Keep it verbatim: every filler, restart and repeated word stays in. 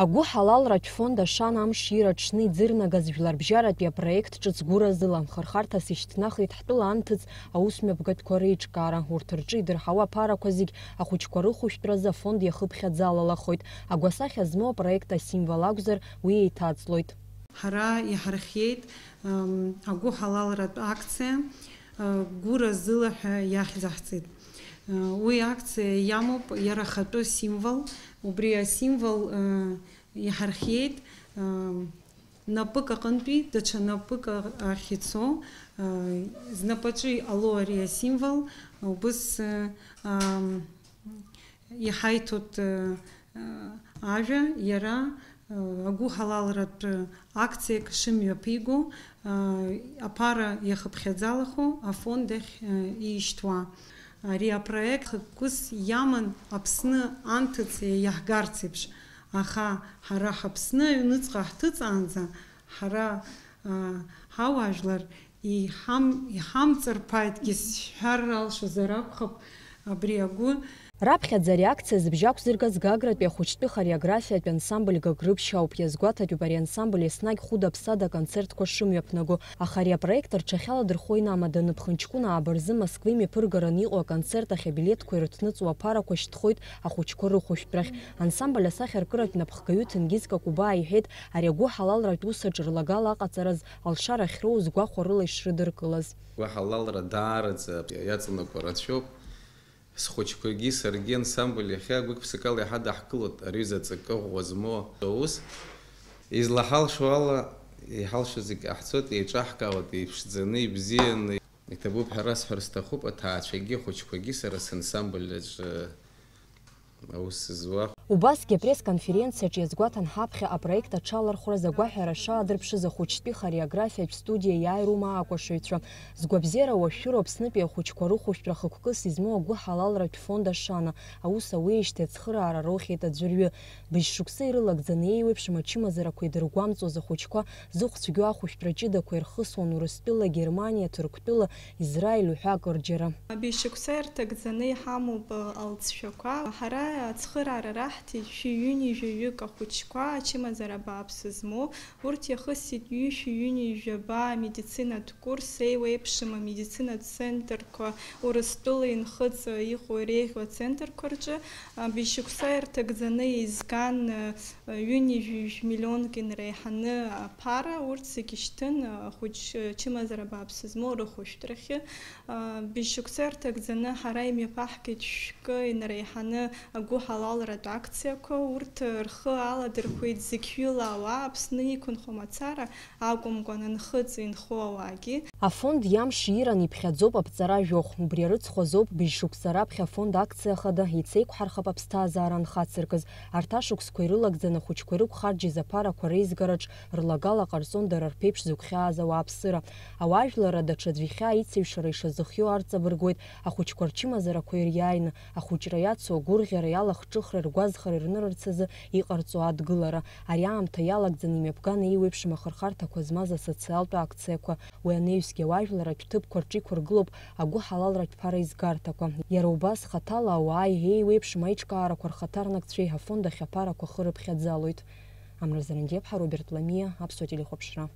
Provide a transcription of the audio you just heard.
Агәыҳалалратә фонд Ашана амш ира аҽны иӡырнагаз жәларбжьаратәи апроект ҿыц гәыразыла, хырхарҭас ишьҭнахит ҳтәыла анҭыҵ аусмҩаԥгатәқәа реиҿкаара. Урҭ рҿы идырҳауа аԥарақәа зегь ахәыҷқәа рыхәышәтәразы афонд иахыԥхьаӡалалахоит. Агәасахьа змоу апроект асимвол акәзар, уи еиҭаҵлоит. Ҳара иҳархиеит, ам, агәыҳалалратә акциа, а, гәыразыла ҳәа иахьӡаҳҵеит. А, уи акциа иамоуп иара ахатәы символ. Убри асимвол, а, иҳархиеит, ам, напык аҟынтәи даҽа напык а-, ахь ицо, а, знапаҿы иҟало ари асимвол, убыс, а, ам, Иҳаиҭоит, э, э, ажәа, иара, э, агәыҳалалратә акциак шымҩаԥиго, э, аԥара иахыԥхьаӡалахо афонд ахь, э, иишьҭуа. Ари апроект хықәкыс иаман Аԥсны анҭыҵ иаҳгарц еиԥш, аха ҳара ҳАԥсны аҩныҵҟа ҳҭыҵаанӡа ҳара, э, ҳауаажәлар Иҳам-, иҳамҵарԥааитгьы сҳәар алшозар акәхап, абри агәы. Раԥхьаӡа ари акциа зыбжьы ақәзыргаз Гагратәи ахәыҷтәы хореографиатә ансамбль Гагрыԥшь ауп. Иазгәаҭатәуп ари ансамбль еснагь хәыда-ԥсада аконцертқәа шымҩаԥнаго, аха ари апроект рҽахьаладырхәо инамадан, Ԥхынҷкәын ааба рзы Москвеи мҩаԥыргараны иҟоу аконцерт ахь абилеҭқәа ирыҭныҵуа аԥарақәа шьҭхоит ахәыҷқәа рыхәышәтәрахь. Ансамбль асахьаркыратә напхгаҩы Ҭенгиз Какәыбаа иҳәеит, ари агәыҳалалратә ус аҿы рлагала аҟаҵараз алшара ахьроуз гәахәарыла ишрыдыркылаз. Гәыҳалалра даараӡа иаҵанакуа рацәоуп. Схәыҷқәагьы саргьы ансамбль иахьа гәык-ԥсыкала иҳадаҳкылоит, ари ҩыза ҵакы ӷәӷәа змоу аус. Излаҳалшо ала, иҳалшо зегь ҟаҳҵоит, еиҿаҳкаауеит, иԥшӡаны, ибзианы. Иҭабуп ҳәа расҳәар сҭахуп, аҭаацәагьы ахәыҷқәагьы сара сансамбль аҿы аус зуа. Убасгьы апресс-конференциаҿы иазгәаҭан ҳаԥхьа апроект аҽалархәраз агәаҳәара шаадырԥшыз ахәыҷтәи хореографиатә студиа иааирума аакәашаҩцәа. Згәабзиара уашәшәыроу Аԥснытәи ахәыҷқәа рыхәышәтәра хықәкыс измоу агәыҳалалратә фонд Ашана аус ауеижьҭеи ацхыраара роухьеит аӡәырҩы. Быжь шықәса ирылагӡаны еиуеиԥшым ачымазарақәа идыргәамҵуаз ахәыҷқәа зыхә цәгьоу ахәышәтәра ҷыдақәа ирхысуан Урыстәыла, Германиа, Ҭырқәтәыла, Израиль уҳәа акырџьара. Быжь шықәса ирҭагӡаны иҳамоуп алҵшәақәа. Ҳара ацхыраара раҳҭеит шәи ҩынҩажәаҩык ахәыҷқәа ачымазара бааԥс змоу. Урҭ иахысит ҩышәи ҩынҩажәаба амедицинатә курс, еиуеиԥшым амедицинатә центрқәа, Урыстәыла инхыҵ иҟоу иреиӷьу ацентрқәа рҿы. Быжь шықәса ирҭагӡаны еизган, ҩынҩажәи жәа миллионк инреиҳаны аԥара, урҭ зегьы шьҭын, ахәыҷ чымазара бааԥс змоу рыхәышәтәрахьы. Быжь шықәса ирҭагӡаны ҳара имҩаԥаҳгеит шәкы инреиҳаны агәыҳалалратә акциақәа, урҭ рхы аладырхәеит зегь шәыла ауаа, Аԥсны иқәынхо мацара акәымкәан, анхыҵ инхо ауаагьы. Афонд иамш иран иԥхьаӡоуп аԥҵара жәохә. Убри арыцхә азоуп быжь шықәса раԥхьа афонд акциа хада Ицеиқәҳархап аԥсҭазаара анхацыркыз. Арҭ ашықәсқәа ирылагӡаны ахәыҷқәа ирықәхарџьыз аԥарақәа реизгараҿ рлагала ҟарҵон дара рԥеиԥш зыгәхьааз ауааԥсыра. Ауаажәларра даҽаӡә ихьаа ицеҩшара ишазыхиоу арҵабыргуеит, ахәыҷқәа рчымазарақәа ириааины, ахәыҷра иацу агәырӷьара, иалахҿыхра, ргәазхара ирнырырц азы иҟарҵо адгылара. Ари аамҭа иалагӡаны имҩаԥган еиуеиԥшым ахырхарҭақәа змаз асоциалтә акциақәа. Уи анаҩсгьы ауаажәларратә ҭыԥқәа рҿы иқәыргылоуп агәыҳалалратә ԥара изгарҭақәа. Иара убас хаҭала ауаа еиуеиԥшым аиҿкаарақәа рхаҭарнакцәеи афонд ахь аԥарақәа хы рыԥхьаӡалоит. Амра Зарандиаԥҳа, Роберт Ламиа, Аԥсуа телехәаԥшра.